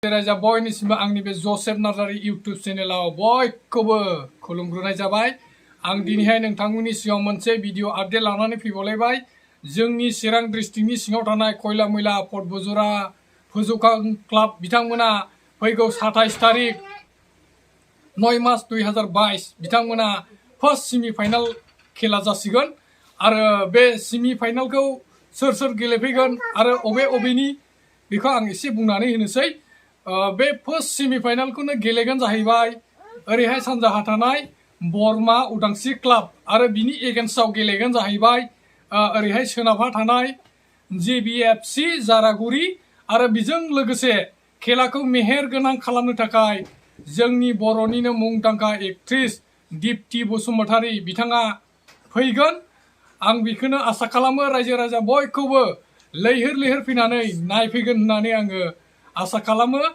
राजा बयनिसिमबो आंनि बे जसेफ नार्जारि इउटुब चेनेलाव बयखौबो खुलुमग्रोनाय जाबाय। आं दिनैहाय नोंथांमोननि सिगाङाव मोनसे भिडिअ आपडेट लानानै फैबावलायबाय। जोंनि चिरां डिस्ट्रिक्टनि सिङाव थानाय कोइला मोइला पर्बतजरा पwjwokang क्लाब बिथांमोना फैगौ 27 तारिख 9 मार्च 2022 बिथांमोना फार्स्ट सेमि फाइनाल खेला जासिगोन आरो बे सेमि फाइनालखौ सोर गेलेफैगोन आरो अबेनि बेखौ आं एसे बुंनानै होनोसै। बे फार्स्ट सेमि फाइनालखौनो गेलेगोन जाहैबाय ओरैहाय सानजाहा थानाय बरमा उदांस्रि क्लाब आरो बिनि एगेन्स्टआव गेलेगोन जाहैबाय ओरैहाय सोनाबहा थानाय JBFC जारागुरि आरो बेजों लोगोसे खेलाखौ मेहेर गोनां खालामनो थाखाय जोंनि बर'निनो मुंदांखा एक्ट्रेस दीप्ति बसुमतारी बिथाङा फैगोन। आं बेखौनो आसा खालामो रायजो राजा बयखौबो लैहोर फैनानै नायफैगोन होननानै आङो आसा खालामो।